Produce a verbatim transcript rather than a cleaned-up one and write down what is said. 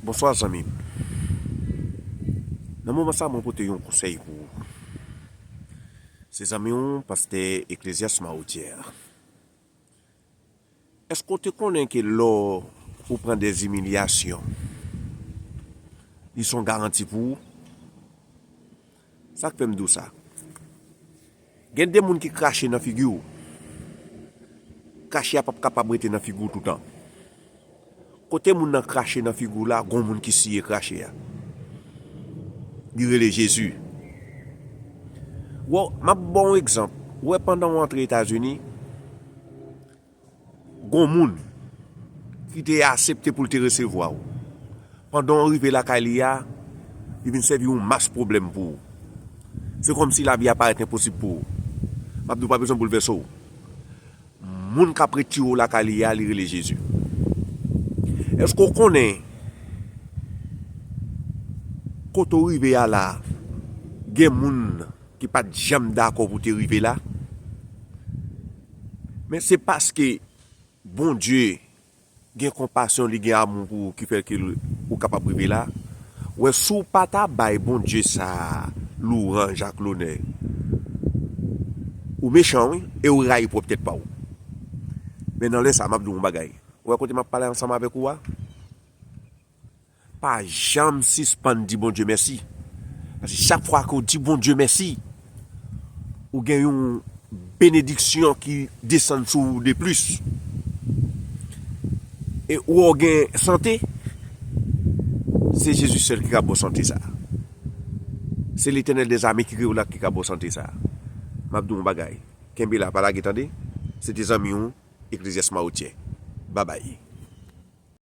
Bonswa zanmi m. Nan moman sa mwen pote yon konsèy pou ou. Se zanmi w, pastè Eklezyas Mawotyè. Èske w te konnen ke lè w pran dèzimilyasyon, li se yon garanti pou ou? Sa k fè m di w sa? Gen de moun ki krache nan figi w. Krache a p ap kapab rete nan figi w toutan. Kote moun nan krache nan figi w la, gon moun ki siye krache a. Li rele Jezi. Wè, m ap ba w yon egzanp. Ou wè, pandan w antre Etazini, gon moun ki te asepte pou l te resevwa w. Pandan w rive lakay li a, li vin sèvi yon mas pwoblèm pou ou. Se kòmsi lavi a parèt enposib pou ou. M ap di w pa bezwen boulvèse w. Moun k ap retire w lakay li a, li rele Jezi. Èske w konnen kote w rive a la, gen moun ki pa t janm dakò pou te rive la? Men se paske Bondye gen konpasyon, li gen amou pou ou ki fè ke l, ou kapab rive la. Wè, si w pa ta bay Bondye sa louwanj ak lonè, ou mechan wi, e ou rayi pwòp tèt pa w. Men nan lè sa, m ap di w yon bagay. Ou wè kote m ap pale ansanm avèk ou a? Pa janm sispann di Bondye mèsi. Paske chak fwa ke w di Bondye mèsi, ou gen yon benediksyon ki desann sou ou de plis. E ou gen sante, se Jezi sèl ki ka ba w sante sa. Se Letènèl dèzame ki kreye w la ki ka ba w sante sa. M ap di w yon bagay. Kenbe la, pa lage tande. Se te zanmi w, Eklezyas Mawotyè. Babay.